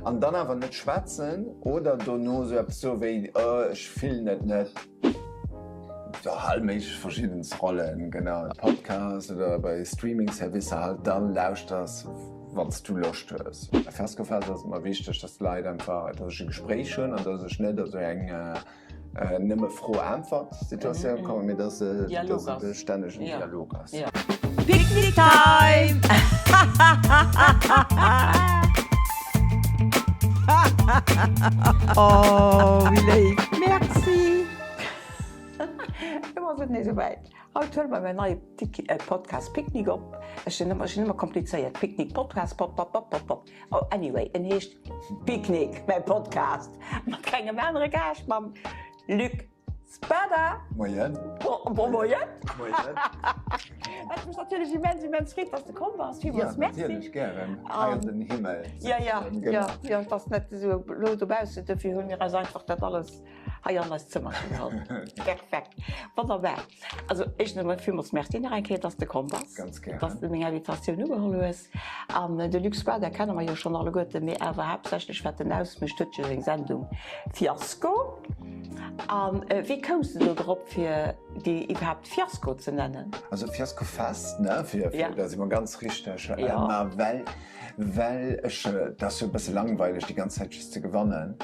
An dann awer net schwätzen oder dono esou eppes soe wéi, oh ech fillen et net. Jo, all méiglech verschiddenst Rollen, genau. Podcast oder bei Streaming-Servicer halt dann lauschters, wann s du Loscht hues. Bei Festgefest ass et mer wichteg, dass d'Leit einfach, dass ech e Gespréich hunn an dass ech net a sou eng nëmme Fro-Äntwert-Situatioun kommen, mee dass et e stännegen Dialog ass. Picknick Time! Oh, wéi léif! Merci! Lo ass et nees esouwäit. Haut huele mer mäin neie Podcast Picknick op. Ech sinn ëmmer, ech sinn ëmmer komplizéiert. Picknick, Podcast, Pod, Pod, Pod, Pod, Pod. Oh, anyway, en heescht Picknick, mäi Podcast mat kengem anere Gaascht, mam Luc Spada! Moien! Bon Moien! Moien! Wat mech natierlech immens, immens freet, dass de komm bass. Villmools Merci. Ja, natierlech, gären. Hei an den Himmel. Ja, ja, ja, ja, et ass net esou elo dobaussen, dofir hu mir eis einfach dat alles hei an eist Zëmmerche geholl. Perfekt, wonnerbar. Also éischtens emol villmools Merci nach eng Kéier, dass de komm bass. Ganz gären. Dass de meng Invitatioun ugeholl hues. An de Luc Spada kenne mer jo schonn alleguerten, mee awer haaptsächlech wat en ausmécht, huet jo seng Sendung Fiasko. A wéi koums de do drop fir déi iwwerhaapt Fiasko ze nennen? Also Fiasko Fest, ne, fir, fir, da si mer ganz richteg. Ma well, well ech, et ass jo e bësse langweileg déi ganz Zäit just ze gewannen.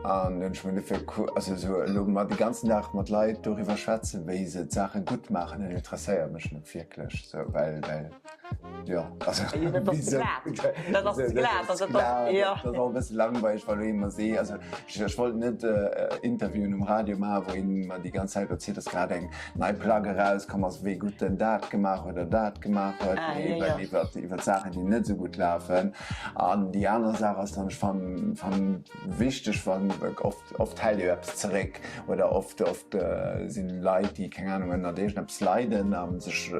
An hunn ech mer geduet, wär cool, also esou elo mat de ganzen Dag mat Leit doriwwer schwätzen, wéi se d'Saache gutt maachen, dat interesséiert mech net wierklech esou, well, well. Jo, also Dat ass ze glat. Dat ass ze glat. Dat ass dat ass och e bësse langweileg, well elo ee mer seet, also ech ech wollt net Interviewen um Radio maachen, wou een mer déi ganz Zäit erzielt, dass grad eng nei Plack erauskomm ass, wéi gutt en dat gemaach huet oder dat gemaach huet, mee eben iwwer iwwer d'Saachen, déi net esou gutt lafen. An déi aner Saach ass dann, ech fannen fannen wichteg, wann oft Oft hält ee jo eppes zeréck oder oft oft sinn Leit, déi, keng Anung, ënnert iergendeppes leiden a sech,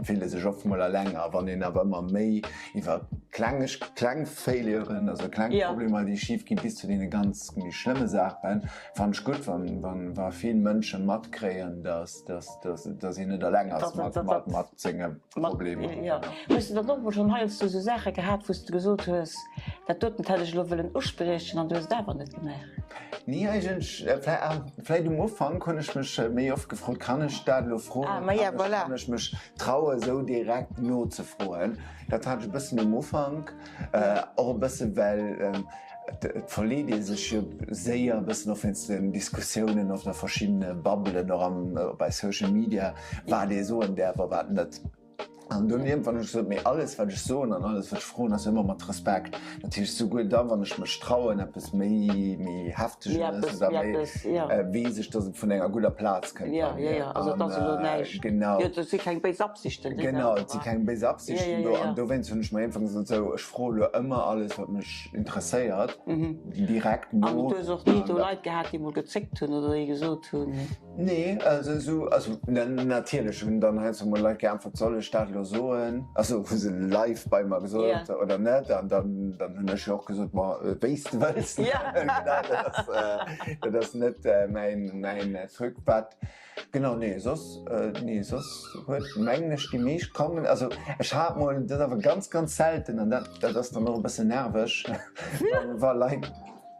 fille sech oft mol eleng. A wann een awer ëmmer méi iwwer kleng kleng Failuren, also kleng Problemer, déi schif ginn, bis zu deene ganz méi schlëmme Saachen, fannen ech gutt, wann wann wa vill Mënsche matkréien, dass dass dass dass een net eleng ass mat mat mat senge Problemer. Hues de dann och mol schonn heiansdo esou Saache gehat, wou s de gesot hues, dat doten hätt ech elo wëllen uspriechen an du hues et awer net gemaach? Nee, eigentlech, vläit um Ufank hunn ech mech méi oft gefrot, kann ech dat elo froen, kann ech mech traue sou direkt nozefroen? Dat hat ech e bëssen um Ufank, och e bësse well et verleet ee sech jo séier e bëssen och wéinst den Diskussiounen op der verschiddene Bubbelen, och am bei Social Media, wat ee soen däerf a wat net. An dunn iergendwann hunn ech gesot, mee alles wat ech soen an alles wat ech froen ass ëmmer mat Respekt. Dat heescht souguer da wann ech mech trauen eppes méi méi Hefteges oder méi, weess ech, datt et vun enger gudder Plaz kënnt bei mir. Genau. Et si keng béis Absichten do. Genau, et si keng béis Absichten do. An dowéinst hunn ech mer iergendwann gesot, sou ech froe lo ëmmer alles wat mech interesséiert direkt no. An du hues och ni do Leit gehat déi mol gezéckt hunn oder déi gesot hunn. Nee, also esou, also natierlech hunn dann heiansdo mol Leit geäntwert, soll ech dat elo soen? Also hu se live bei mer gesot oder net? An dann, dann hunn ech jo och gesot, ma wéi s de wëlls. Genau, dat ass, dat ass net mäin, mäin Truc. Wat, genau, nee, soss, nee, soss huet mengen ech déi meescht kommen, also ech hat mol, dat ass awer ganz, ganz selten an dat, dat ass dann och e bëssen nerveg, wa Leit,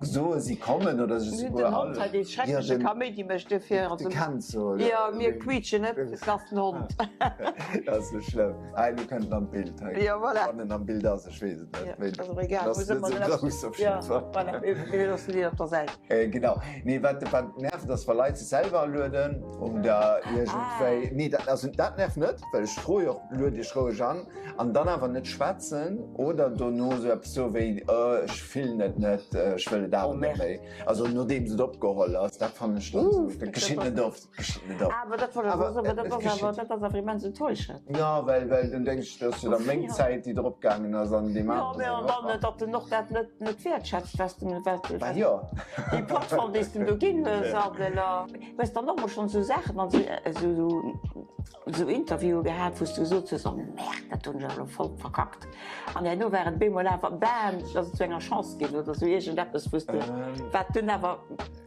Soe si kommen oder sech souguer all. Den Hond hei, dee schreckleche Kaméidi mécht duerfir. De kenns se, oder? Jo, mir quiitschen net, et ass den Hond. Dat ass sou schlëmm. Ah, elo kënnt en an d'Bild hei. Jo, voilà. Wann en am Bild ass, ech weess et net. Jo, ass och egal. Ass net sou grouss op jidde Fall. Voilà, mir loossen deen op der Säit. Genau. Nee, wat wat nervt, ass wa Leit sech selwer alueden oder iergendwéi. Nee, dat, also dat nervt net, well ech froe jo och, lued iech roueg an. An dann awer net schwätzen oder dono sou eppes soe wéi, oh ech fillen et net, ech wëll et awer net méi. Also nodeems et opgeholl ass, dat fannen ech dann esou, dat geschitt net oft, geschitt net oft. Awer dat ass dat ass awer immens enttäuschend. Jo, well well dann denk ech, dat ass jo da meng Zäit déi drop gaangen ass an deem aneren. Jo, mä an dann, datt en och dat net net wäertschätzt, wat s de, wat Bah jo. déi Plattform déi s de em do ginn hues an elo hues dann och mol schonn esou Saachen an esou. Esou Interviewen gehat, wou s du gesot hues, oh Merde, dat hunn ech awer elo voll verkackt. An herno war et bemol awer, bam, ass et zu enger Chance ginn oder esou iergendeppes, wou s de, wat dunn awer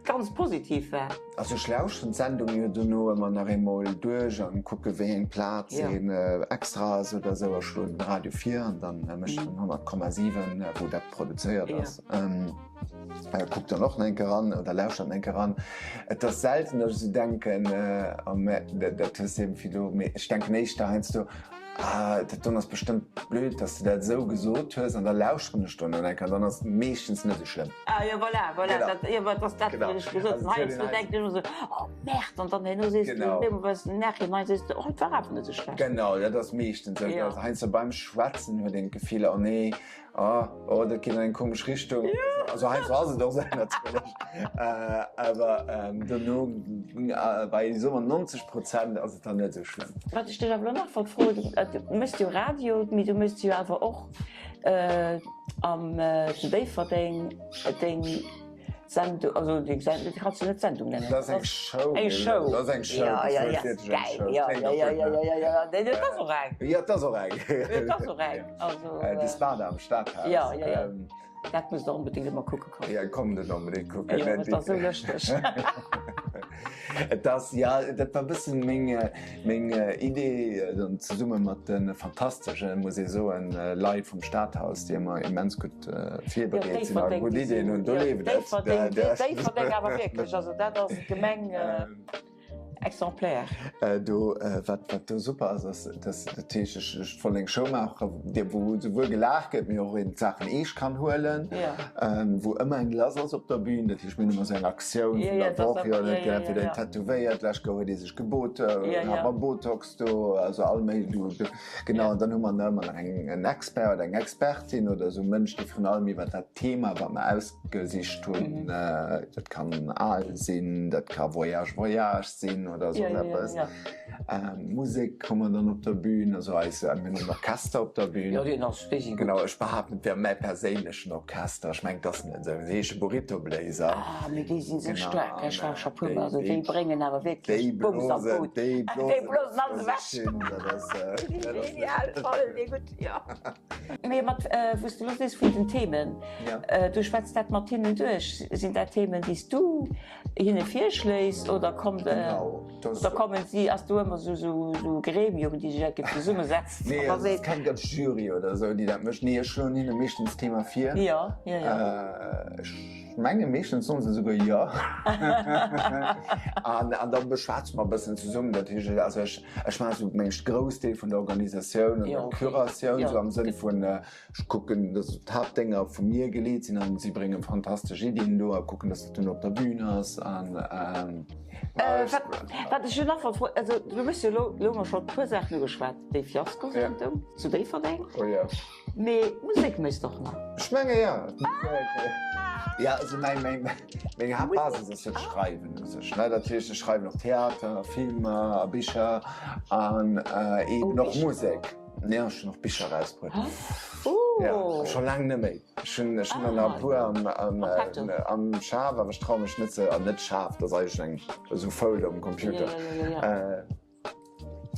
ganz positiv war. Also ech lauschteren d'Sendung jo dono ëmmer nach eemol duerch an kucke wéi eng Plaz een extra ass oder esou a schloen den Radio vir an dann mécht den 100,7, wou dat produzéiert ass. Kuckt dann och nach eng Kéier eran oder lauschtert nach eng Kéier eran. Et ass selten, datt ech esou denken, oh mä dat hues de eben vill do, mee ech denken éischter heiansdo, ah dat doen ass bestëmmt blöd, datt s de dat esou gesot hues an da lauschteren ech dono nach eng Kéier an dann ass et meeschtens net esou schlëmm. Ah jo voilà, voilà, dat, jo dat ass dat, wat ech gesot hunn. Heiansdo denken ech ëmmer esou, oh merde, an dann herno sees du, op eemol weess de im Nachhinein sees de, oh et war awer net esou schlecht. Genau, dat ass meeschtens esou. Also heiansdo beim Schwätzen huet een d'Gefill, oh nee, Oh, oh, dat geet an eng komesch Richtung. Also heiansdo ass et och esou natierlech. Awer dono bei soe mer 90 Prozent ass et dann net esou schlëmm. Wat ech dech awer elo nach wollt froen, du méchs jo Radio, mee du méchs jo awer och am zu Déifferdeng deng Sendung, also deng Sendung, du kanns jo net Sendung nennen. Dat ass eng Show. Eng Show. Dat ass eng Show, Ja, ja, ja, geil, ja, ja, ja, ja, ja, ja, ja, nee, dat ass och eng. Jo, dat ass och eng. Dat ass och eng. Also, De Spada am Stadhaus. Ja, ja, ja. Dat muss der onbedéngt ëmmer kucke kommen. Ja, komm dat onbedéngt kucken. Jo, dat ass esou lëschteg. Et ass, ja, dat war e bëssen meng, meng Idee, dann zesumme mat de fantasteschen, muss ee soen, Leit vum Stadhaus, déi ëmmer immens gutt virbereet sinn a gutt Iddien hunn. Do leeft et. Déifferdeng awer wierklech, also dat ass d'Gemeng. Exemplaire. Do, wat, wat do super ass, ass, dass, dat heescht, ech, ech wollt eng Show maachen, déi, wou souwuel gelaacht gëtt, mee och een d'Saachen eescht kann huelen, wou ëmmer eng lass ass op der Bühn. Dat heescht, mir hunn ëmmer esou eng Aktioun vun der Woch, jo, dat gëtt entweder een tätowéiert, d'lescht Joer huet ee sech gebot, hat mer Botox do, also all méi, genau. An dann hu mer nach ëmmer nach eng, en Expert oder eng Expertin oder esou e Mënsch, dee virun allem iwwer dat Thema, wat mer aus. Gesicht hunn. Dat kann al sinn, dat ka Voyage Voyage sinn oder soss eppes. Musek hu mer dann op der Bühn, also eis, mir hunn en Orchester op der Bühn. Jo, deen ass, déi si gutt. Genau, ech behaapten, et wär mäi perséinlechen Orchester. Ech mengen, et ass net esou. Se heesche Burrito Bléiser. Ah, mee déi sinn esou staark. Ech war scho puer mol, also déi bréngen awer wierklech Bums an d'Boot. Déi blosen, déi blosen alles ewech. Déi si genial, voll, déi gutt, jo. Mee mat, wou s de elo sees vun den Themen, du schwätz dat mat hinnen duerch. Sinn dat Themen, déi s du hinne virschléis oder kommt, oder kommen si, ass do ëmmer esou e Gremium, déi sech enke zesummesetzt Nee, et ass keng ganz Jury oder esou, déi dat mécht. Nee, ech schloen hinne meeschtens d'Thema vir. Jo, jo, jo. Ech menge meeschtens soen se esouguer jo. An da beschwätze mer e bëssen zesummen. Dat heescht, also ech. Ech maachen esou meng Groussdeel vun der Organisatioun an der Curatioun, esou am Sënn vun, ech kucken, dass d'Haaptdénger vu mir geleet sinn an si brénge fantastesch Iddien do a kucken, dass dat dunn op der Bühn ass an. Wat ech jo nach wollt froen, also du méchs jo elo, elo hu mer scho e puer Saachen ugeschwat, déi Fiasko-Sendung zu Déifferdeng. Oh jo. Mee Musek méchs de och nach? Ech menge jo. Jo, also mäin, mäin, meng Haaptbasis ass jo d'Schreiwen u sech, ne? Dat heescht, ech schreiwen och Theater a Filmer a Bicher an eeben och Musek. Jo, ech hunn och Bicher erausbruet. Jo, scho laang net méi. Ech hunn, ech hunn der nach e puer am, am, am Schaf, awer ech traue mech net se, net Schaf, dat ass eigentlech eng esou Folder um Computer.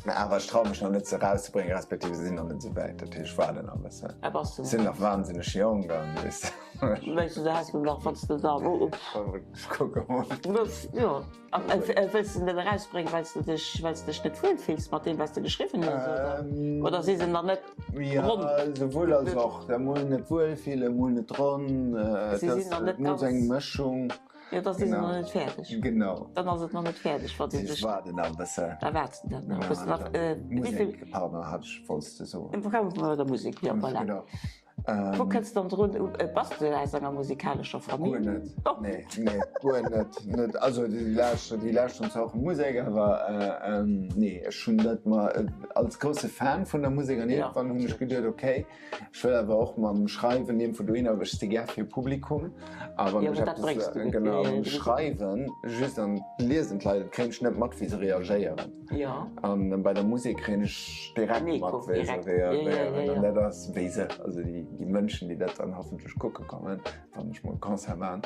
Awer ech traue mech nach net se erauszebréngen, respektiv se sinn nach net esou wäit. Dat heescht, ech waarden nach e bëssen. Ah, bass du? Sinn nach wahnsinneg jonk an weess de. Wéis du, du häss mol nach, wann s de da. Ech kucke mol. Jo. A wëlls de se net erausbréngen, well s de dech, well s de dech net wuel fills mat deem, wat s de geschriwwen hues, oder? Oder si se nach net ronn? Jo, souwuel als och. Emol net wuel fillen, emol net ronn. Si sinn nach net ganz. Emol esou eng Mëschung. Jo, da si se nach net fäerdeg. Genau. Dann ass et nach net fäerdeg, wa si sech. Ech waarden nach e bësse. Da waarts de nach e bëssen. Musek, pardon, hat ech, wollts de soen. Kommen mer bei der Musek, jo, voilà. Genau. Wou kënns de dann drun? Bass de aus enger musikalescher Famill? Guer net. Nee, nee, guer net. Net, also déi lauschteren, déi lauschteren zwar och Musek, awer nee, ech hunn dat mer als grousse Fan vun der Musek an iergendwann hunn ech geduet, okay, Ech wëll awer och mam Schreiwen iergendwou dohinner, ech si gär fir Publikum, a wann ech eppes, genau, schreiwen, just an liesen d'Leit et, kréien ech net mat wéi se reagéieren. An bei der Musek kréien ech direkt mat wéi se reagéieren an dat ass wéi se, also déi. déi Mënschen, déi dat dann hoffentlech kucke kommen, wann ech mol e Concert maachen.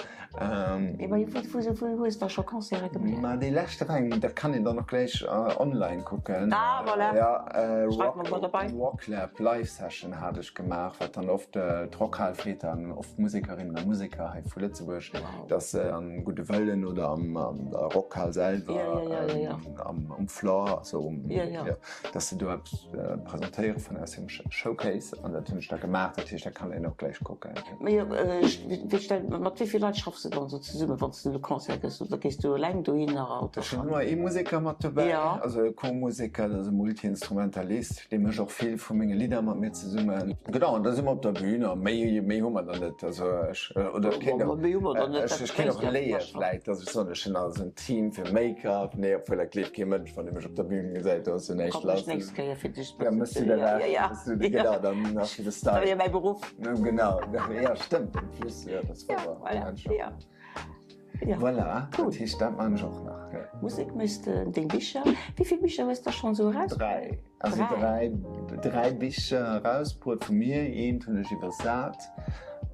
Mee wou, wou, wou hues da scho Concerte gemaach? Ma dee leschte war eng, dat kann een dann och gläich online kucken. Ah, voilà. Ja, Schreif mer mol derbei. Rocklab Live Session hat ech gemaach, wat dann oft d'Rockhal freet dann oft Musekerinnen a Museker hei vu Lëtzebuerg, dass se am Gudde Wëllen oder am, an der Rockhal selwer, am, um Floor, also um, ja, dass se do eppes presentéiere vun aus hirem Showcase an dat hunn ech da gemaach. Dat heescht, dat kann een och gläich kucken. Mee jo, wéi stell, mat wéi vill Leit schaffs de dann esou zesummen, wann s de elo Concert gëss? Oder gees du eleng dohinner oder? Ech hunn ëmmer ee Museker mat dobäi, also e Co-Museker, dat ass e Multi-Instrumentalist, dee mécht och vill vu menge Lidder mat mir zesummen. Genau, an da si mer op der Bühn a méi, méi hu mer dann net. Also ech, oder ech kéint och, Méi hu mer dann net, ech, ech kéint och léie vläit, dass ech soen, ech hunn also en Team fir Make-up, nee, obwuel dat gleeft kee Mënsch, wann e mech op der Bühn gesäit, do ass jo näischt Kommt mech lass. nächst Kéier fir dech Ja, mëss du de Rescht, mëss du de, genau, dann ass fir de Style. Dat ass jo mäi Beruff. Genau, ja stëmmt, en plus, ja, dat ass Ja, wouer. voilà, Mensch, ja. ja. Ja. Voilà, Cool. dat heescht, dat maan ech och nach, ja. Musek méchs de, deng Bicher, wéi vill Bicher hues de schonn esou eraus? Dräi, also Dräi. dräi, dräi Bicher erausbruet vu mir, eent hunn ech iwwersat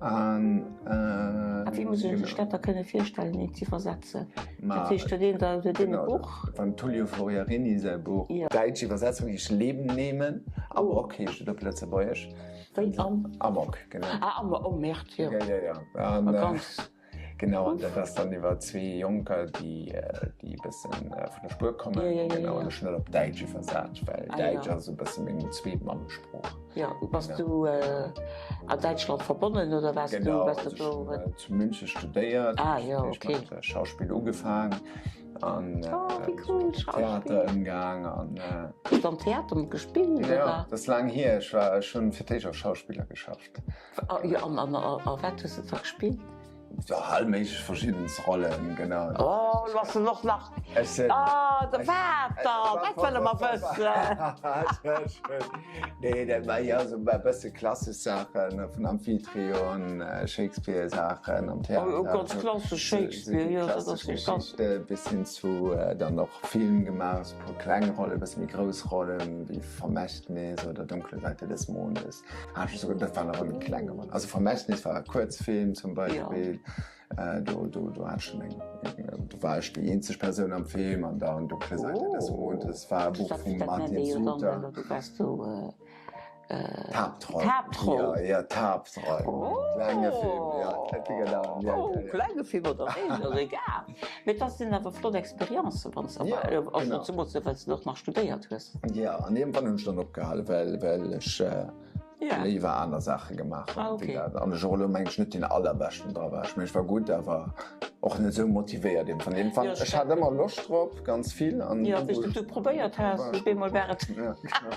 an, A wéi muss ech genau. sech dat da kënne virstellen, eent z'iwwersetzen? Ma, Dat heescht, huet een da, huet een e genau, Buch? dat war dem Tullio Forgiarini säi Buch. Ja. Däitsch Iwwersetzung heescht Leben nehmen, Amok heescht et op Lëtzebuergesch. Wéi am? Amok, genau. Ah, Amok, oh Merde, jo. Ja, ja, ja. An, Ma ganz. Genau, an dat ass dann iwwer zwee Jonker, déi, déi e bëssen vun der Spuer kommen. Ja, ja, ja, Genau, ja. an ech hunn dat op Däitsch iwwersat, well Ah, Däitsch ja. ass e bësse meng zweet Mammesprooch. Ja, bass du an Däitschland verbonnen oder waars du, Genau, bass du also do? ech hunn zu München studéiert, Ah, ja, ech okay. mat Schauspill ugefaang an Oh, wéi cool, Schauspill. Theater ëmgaang an. Hues du am Theater gespillt, Ja, oder? dat ass laang hier, ech war, ech hunn fir d'éischt als Schauspiller geschafft. A jo, an, an, a wat hues de da gespillt? Jo, all méiglech verschidden Rollen, genau. Oh, lo ass en och nach. Ech sinn. Oh, de wat dann? Dat wëlle mer wëssen. Nee, dat war jo esou e bësse klassesch Saachen vun Amphitryon, Shakespeare-Saachen am Theater. Oh, ganz klassesch Shakespeare, jo, dat ass Klassesch jo ganz. Geschichte bis hin zu dann och Film gemaach, esou e puer kleng Rollen, e bësse méi grouss Rollen, wéi Vermächtnis oder Dunkle Seite des Mondes. Ah, ech soen, dat war nach eng kleng Roll. Also Vermächtnis war e Kuerzfilm zum Beispill. Ja. Äh, do, do, do hat schon eng, do war ech déi eenzeg Persoun am Film an dann Dunkle Seite des Mondes war e Buch vum Martin Suter. Du warst so äh, D'Haaptroll. D'Haaptroll. Ja, ja, d'Haaptroll. Oh. Klenge Film, ja. Genau, ja, oh, ja, ja. Klenge Film oder net, ass egal. Mee dat sinn awer flott Experienzen, wann s Ja, genau. Zemools, well s de och nach studéiert hues. Ja, an iergendwann hunn ech dann opgehalen, well, well ech Ja. léiwer aner Saache gemaach hunn Ah, wéi okay. dat. An ech och elo meng ech net deen allerbeschten dra war. Ech meng, ech war gutt, awer och net esou motivéiert iergendwann. Iergendwann, Ja, ech hat ëmmer Loscht drop, ganz vill an Ja, du wéi s de du probéiert has, war op eemol war et. Ja, genau.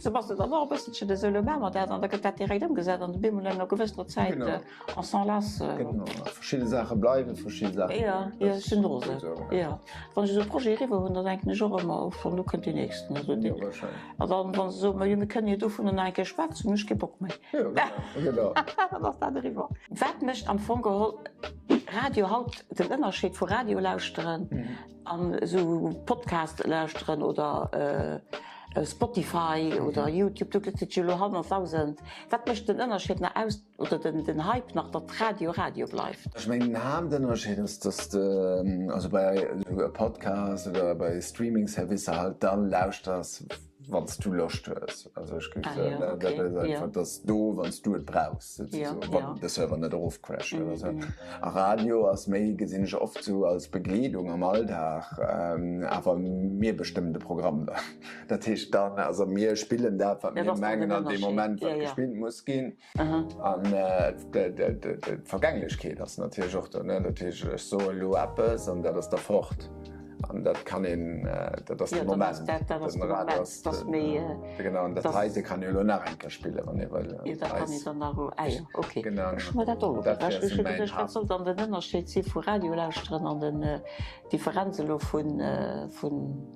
Sou bass de dann och e bësselchen esou, elo maache mer dat an da gëtt dat direkt ëmgesat an op eemol no enger gewëssener Zäit Genau. On s'en lasse. Genau, verschidde Saache bleiwen, verschidde Saachen. Ja, ja, ech sinn och esou. Ja, wann ech esou Projet eriwwer hunn, da denken ech och ëmmer, oh, elo kënnt deen nächsten. Also deen. Ja, wahrscheinlech. An dann, wa se soen, ma jo, mir kënnen jo dovunner nach eng Kéier schwätzen, hunn ech kee Bock méi. Jo, genau, genau. Dann ass dat eriwwer. Wat mécht am Fong geholl Radio haut den Ënnerscheed vu Radio lauschteren an esou Podcast lauschteren oder Spotify oder YouTube, do gëtt et jo elo 100.000. Wat mécht den Ënnerscheed nach aus? Oder den den Hype nach, datt Radio Radio bleift? Ech mengen den Haaptënnerscheed ass, datt de also bei esou e Podcast oder bei Streaming-Servicer halt da lauschters, wann s du Loscht hues. Also ech géif soen, dat ass einfach, datt do, wann s du et brauchs souzesoen, wann de Server net erofcrasht oder esou. A Radio ass méi, gesinn ech oft sou als Begleedung am Alldag, awer mir bestëmmen de Programm dann. Dat heescht dann, also mir spillen dat, wat mir mengen an deem Moment, wat gespillt muss ginn. An d'Vergänglechkeet ass natierlech och do. Dat heescht, ech soe elo eppes an dat ass da fort. An dat kann een, dat ass de Moment. Den Radio ass genau, an dat heite kann jo elo nach eng Kéier spillen, wann ee wëll. Jo, dat kann een dann nach elo, ah jo, okay. Genau. Ech hu mer dat och elo Dat geduecht. wär Ech esou hu mäin geduecht, wat soll dann den Ënnerscheed si vu Radio lauschteren an den Differenz elo vun, vun.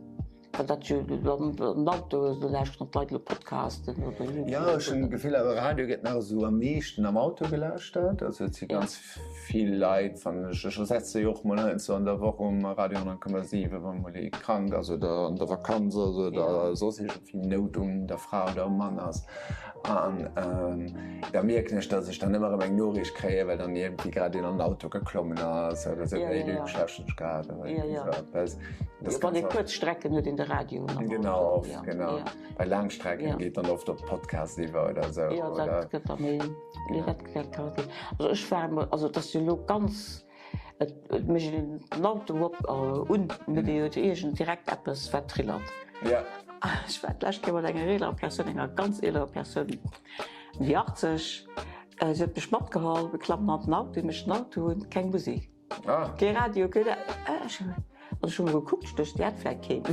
Well dat jo am Auto, do lauschteren d'Leit elo Podcasten oder YouTube. Jo, ech hunn d'Gefill awer Radio gëtt nach esou am meeschten am Auto gelauschtert. Also et si ganz vill Leit, fannen ech. Ech setze jo och mol heiansdo an der Woch um Radio 100,7, wa mol ee krank ass oder an der Vakanz ass oder soss iergendwéi Nout un der Fra oder um Mann ass. An da mierken ech, datt ech dann ëmmer erëm eng Noriicht kréien, well dann iergendwéi grad een an den Auto geklommen ass oder esou, Hey Luc, ech lauschteren dech grad oder iergendwéi esou eppes. Das Wann ee kuerz Strecken huet een de Radio. Genau oft, ja. Genau. Ja. Bei Laangstrecken ja. geet dann oft op Podcast iwwer oder sou. Ja, dat oder? gëtt da méi. Nee, dat, dat kann sinn. Also ech war emol, also dat ass jo lo ganz, et, et mécht een den Auto op, äh, un, huet ee jo iergend direkt eppes wat trillert. Ja. Ech war d'lescht Kéier mat enger eelerer Persoun, enger ganz eelerer Persoun, ëm déi 80, äh, si huet mech matgeholl, mir klammen an den Auto, mécht den Auto un, keng Musek. Ah. Kee Radio, kee ech hu mol gekuckt, ech duecht, déi hätt vläit keen.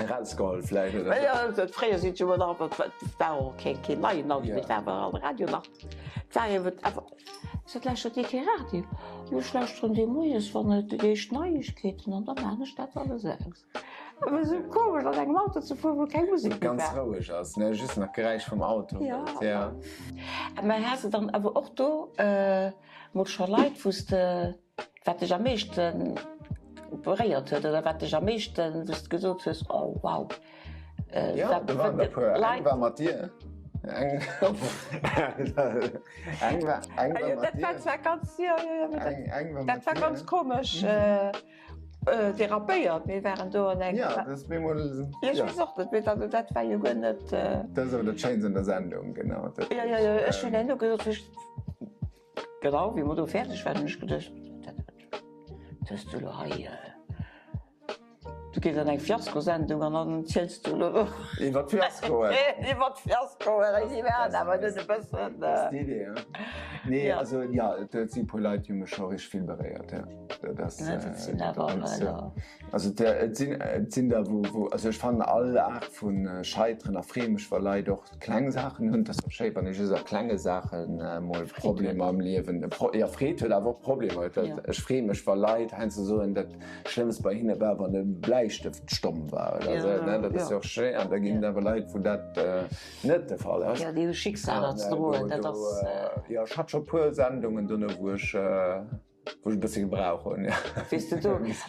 Erausgeholl vläicht, oder? Jo, fréier sinn jo nach, et war och keen, keen neien Auto, mee et war awer de Radio nach. Et war eben awer, ech sot, lauschtert Dir kee Radio? Jo, ech lauschteren dee moies, wann et déi éischt Neiegkeeten an da maachen ech dat alles aus. Awer esou komesch an engem Auto ze fueren, wou keng Musek méi war. Ganz roueg ass, ne, just nach d'Geräisch vum Auto. Jo. Ja. Mä has de dann awer och do mol scho Leit, wou s de, wat dech am meeschte beréiert huet oder wat dech am meeschten, wou s de gesot hues, oh wow. Jo, do waren der e puer. Eng war mat dir. Eng, eng war, eng war mat dir. Dat war zwar ganz, jo, jo, jo, Eng, eng war mat dir. Dat war ganz komesch. Derapéiert, mir waren do an engem. Ja, dat ass bemol. Jo, ech weess och net, mee also dat war jo guer net. Dat ass awer dat Schéinst an der Sendung, genau. Jo, jo, jo, ech hunn herno gesot, wéi ech, genau, wéi mer do fäerdeg waren, hunn ech geduecht, dat hues du elo hei, du gees an eng Fiaskosendung an dann ziels du elo. Iwwer d'Fiaskoen. Iwwer d'Fiaskoen, déi waren awer net e bëssen. Dat ass d'Idee, ja. Nee, also jo, et si e puer Leit, déi hu mech scho richteg vill beréiert, jo. Dat ass, dat sinn awer also et sinn et sinn der wou wou also ech fannen all Aart vu Scheiteren a freeë mech wa Leit och kleng Saachen hunn. Dat ass och schéi wann ee just a klenge Saachen emol Problemer am Liewen jo Freed huet awer och Problemer huet. Dat ech freeë mech wa Leit heiansdo soen dat Schlëmmst bei hinne war wann e Bläistëft stomm war oder esou ne dat ass jo och schéi an da ginn et awer Leit wou dat net de Fall ass. Jo déi hu Schicksaler ze droen dat ass. Jo ech hat scho puer Sendungen dono wou ech. Wou ech e bësse gebrauch hunn, jo. Weess de do, mee et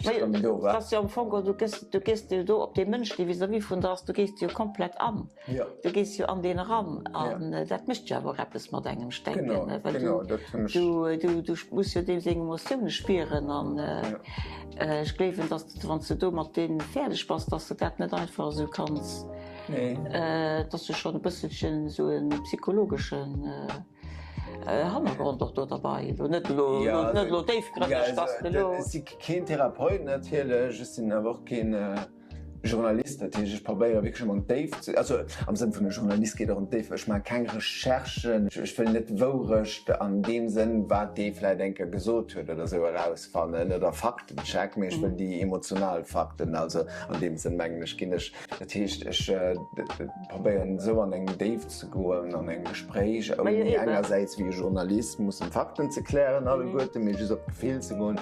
ass jo am Fong geholl, du gëss, du gees jo do op dee Mënsch, dee vis-à-vis vun der ass, du gees jo komplett an. Jo. Du gees jo an deen eran an dat mécht jo awer och eppes mat engem, ech denken, Genau, well genau, du, dat hunn ech. du, du, du muss jo deem seng Emotioune spieren an ech gleewen, datt s de, wann s de do mat deem fäerdeg bass, datt s de dat net einfach esou kanns, Nee. et ass jo schonn e bësselchen esou e psychologeschen. Hannergrond och do derbei, elo net elo net elo déifgrënneg, dass de elo. Ech si keen Therapeut natierlech, ech sinn awer och keen Journalist, dat heescht ech probéiere wierklech ëmmer an d'Déift ze, also am Sënn vun e Journalist geet och an d'Déift, ech maache keng Recherchen, ech wëll net d'Wourecht an deem Sënn, wat dee vläicht eng Kéier gesot huet oder esou erausfannen oder Faktencheck, mee ech wëll déi emotional Fakten, also an deem Sënn mengen ech ginn ech. Dat heescht, ech probéieren esou an eng Déift ze goen an engem Gespréich, ouni engersäits wéi e Journalist mussen Fakten ze klären alleguerten, mee just op d'Gefill ze goen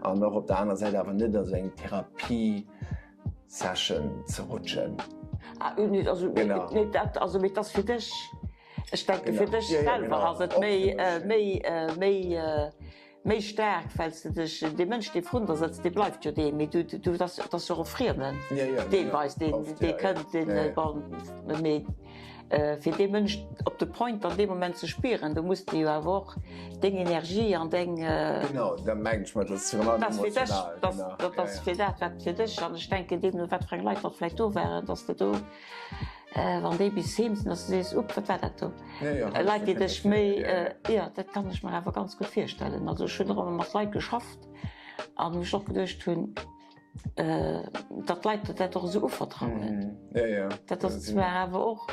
an och op der aner Säit awer net a sou eng Therapie-Session ze rutschen. Ah, nee, also, nee, dat, also, mee et ass fir dech, ech denke fir dech selwer ass et méi, méi, méi. Méi staark, well s de dech, dee Mënsch, dee vrun der sëtzt, dee bleift jo deen, mee du, du, dat ass jo och e Friemen deelweis, deen, dee kënnt, deen, bon, mee fir dee Mënsch op de Point an deem Moment ze spieren, do muss de jo awer och deng Energie an deng. Genau, dat mengen ech mat, dat ass virun allem emotional, genau. Dat ass fir dat, wat fir dech, an ech denken, deemno wat fir eng Leit datt vläicht do waren, datt s de do. Wann déi bis heem sinn, dass du sees, Upp, wat war dat do? Leit, déi dech méi, jo, dat kann ech mer awer ganz gutt virstellen. Also ech hunn och ëmmer mat Leit geschafft an wou ech och geduecht hunn, datt d'Leit der dat och esou uvertrauen. Dat ass zwar awer och.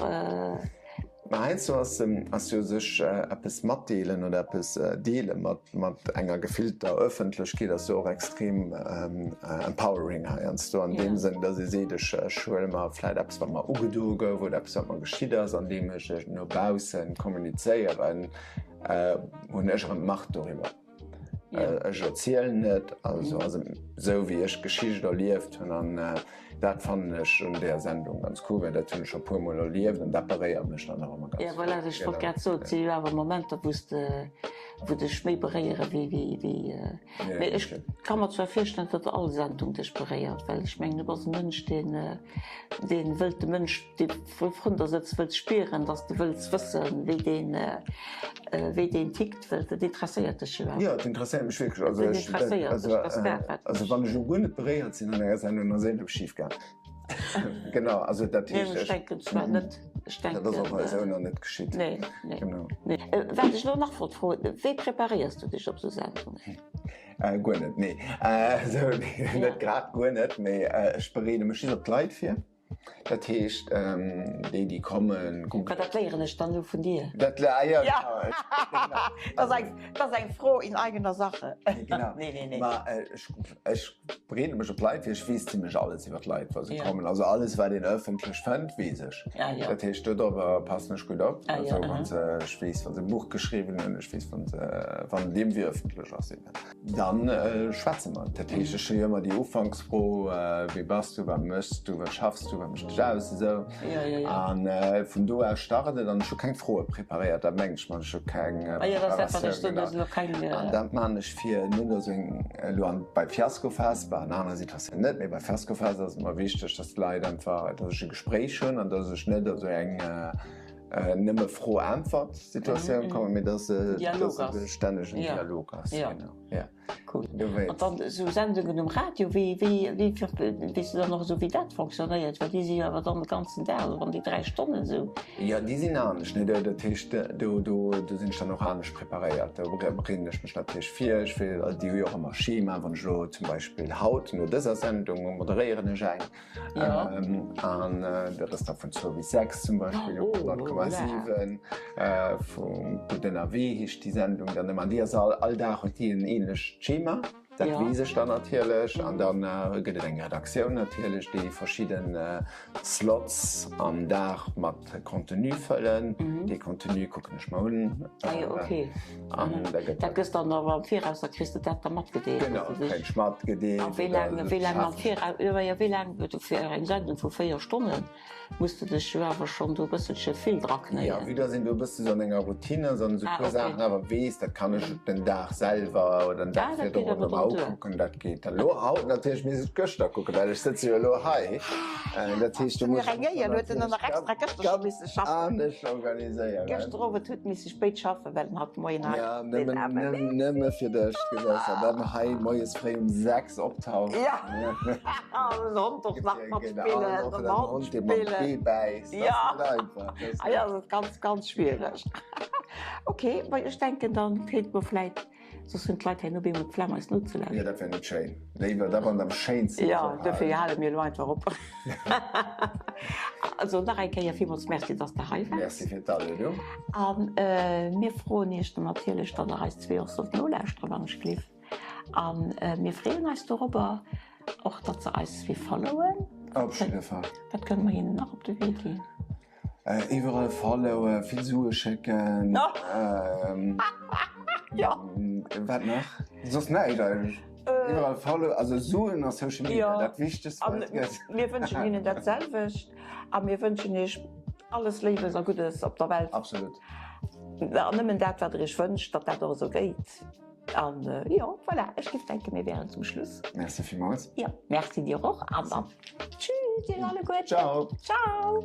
Mä heiansdo ass ass jo sech eppes matdeelen oder eppes deele mat mat enger gefillter Ëffentlechkeet ass jo och extrem empowering heiansdo an deem Sënn, datt ee seet, ech ech huele mer vläit eppes wat mer ugedoe gouf oder eppes wat mer geschitt ass, andeem ech et no bausse kommunizéieren, hunn ech erëm d'Macht doriwwer. Ech erzielen et, also ass et esou wéi ech d'Geschicht erlieft hunn an. Dat fannen ech un där Sendung ganz cool, well dat hunn ech scho puer mol erlieft an dat beréiert mech dann och ëmmer ganz Ja, voilà, ech wollt grad soen, et si jo awer Momenter, wou s de, wou dech méi beréiere wéi, wéi, wéi. Mee ech ka mer zwar virstellen, datt all Sendung dech beréiert, well ech mengen, du bass e Mënsch, deen, deen wëllt de Mënsch, dee vrun der sëtzt, wëlls spieren, datt s de wëlls wëssen, wéi deen, wéi deen tickt, well dat interesséiert dech jo awer. Jo, et interesséiert mech wierklech. Also Dat interesséiert dech, dat ass dat, wat Also wann ech elo guer net beréiert sinn an enger Sendung, dann ass iergendeppes schif gaang. Genau, also dat heescht, ech. Ech denken zwar net, ech denken. Dat ass och esou nach net geschitt. Nee, nee. Genau. Nee. Wat ech elo nach wollt froen, Wéi preparéiers du dech op esou Sendungen? Guer net, nee. Also net grad guer net, mee ech bereede mech just op d'Leit vir. Dat heescht, déi, déi kommen, kucken. Mä dat léieren ech dann elo vun dir. Dat, ah jo, genau. Dat ass eng, dat ass eng Fro in eigener Sache. Genau. Nee, nee, nee. Ma ech, ech bereede mech op d'Leit vir. Ech weess zimlech alles iwwer d'Leit, wa se kommen. Also alles, wat een ëffentlech fënnt, weess ech. Dat heescht, dodropper passen ech gutt op. Also wa se, ech weess, wa se e Buch geschriwwen hunn, ech weess, wa se, wann et iergendwéi ëffentlech ass eben. Dann schwätze mer. Dat heescht, ech hu jo ëmmer déi Ufanksfro, Wie bass du, wat méchs du, wat schaffs du, wat mécht dech aus, esou. An vun do aus start et. An ech hu keng Froe preparéiert, dat mengt ech mat, ech hu keng Preparatioun gemaach. An dat man ech fir net esou eng, elo an bei Fiaskofest, bei an aner Situatiounen net, mee bei Fiaskofest ass et mer wichteg, datt d'Leit einfach, datt ech e Gespréich hunn an datt ech net esou eng, nëmme Fro-Äntwert-Situatioun kommen, mee dass et e stännegen Dialog ass. Genau, ja. Cool. An dann esou Sendungen um Radio, wéi, wéi, wéi, weess du dann och esou, wéi dat fonctionnéiert? Well déi si jo awer dann de ganzen Dag, also wann déi 3 Stonnen esou. Jo, déi sinn anescht, ne? Dat heescht, do, do, do sinn ech dann och anescht preparéiert. Do bereeden ech mech natierlech vir. Ech will, déi hu jo och ëmmer Schema. Wann ech elo zum Beispill haut no dëser Sendung moderéieren ech eng. Ja. Ähm, an äh, dat ass da vun 2 bis 6 zum Beispiel op Oh, 100,7 äh, vum Gutt ënnerwee heescht déi Sendung dann ëmmer. An déi ass all, all Dag huet déi en ähnlecht Schema. Dat Ja. weess ech dann natierlech. An dann äh, gëtt et eng Redaktioun natierlech, déi verschidden äh, Slots am Dag mat Contenu fëllen. Dee Contenu kucken ech mer un. Ah jo, okay. An da gëtt Dat gëss dann awer am Viraus, da kriss de dat da matgedeelt. Genau, dat kréien ech matgedeelt. A wéi laang, wéi laang am Viraus, jo jo, wéi laang, fir eng Sendung vu 4 Stonnen muss de dech jo awer schonn do e bësselche vill draknéien. Jo, vue dass een do e bësse sou an enger Routine ass an esou e puer Saachen awer weess, dat kann ech den Dag selwer oder den Dag virdrun erëm ukucken, dat geet dann. Elo haut natierlech misst ech gëschter kucken, well ech sëtze jo elo hei. Dat heescht, do muss ech mech dann natierlech ganz anescht organiséieren. Gëschter Owend huet misse spéit schaffen, well en hat moien hei Ja, nëmmen, nëmme fir dech, gesäis de. Dann hei moies fréi um 6 optauchen. Ja, an den Hond och nach mat spillen, den Hond, dee mat Bee bäisst. Ja, dat ass net einfach. Ah ja, dat ass ganz, ganz schwiereg. Ok, ma ech denken, dann kéinte mer vläit Soss hunn d'Leit herno bemol d'Flemm eis nozelauschteren. Jo, dat wär net schéin. Léiwer da wann et am schéinsten Jo, dofir hale mir elo einfach op. Also nach eng Kéier villmools Merci, dass de hei waars. Merci fir d'Aluedung. A mir froen Iech dann natierlech, datt Der eis zwee och sollt nolauschteren, wann ech gleef. A mir freeën eis dorobber och, datt se eis zwee followen. Op jidde Fall. Wat kënne mer hinnen nach op de Wee ginn? Iwwerall followen, vill Sue schécken. Wat nach? Soss näischt eigentlech. Iwwerall follow, also Suen a Social Media, dat Wichtegst wat et gëtt. Mir wënschen hinnen dat selwecht a mir wënschen iech alles Léiwes a Guddes op der Welt. Absolut. An nëmmen dat wat der iech wënscht, datt dat och esou géit. An jo, voilà, ech géif denken, mir wären zum Schluss. Merci villmools. Jo, merci dir och an dann tschüss iech alleguerten. Ciao. Ciao.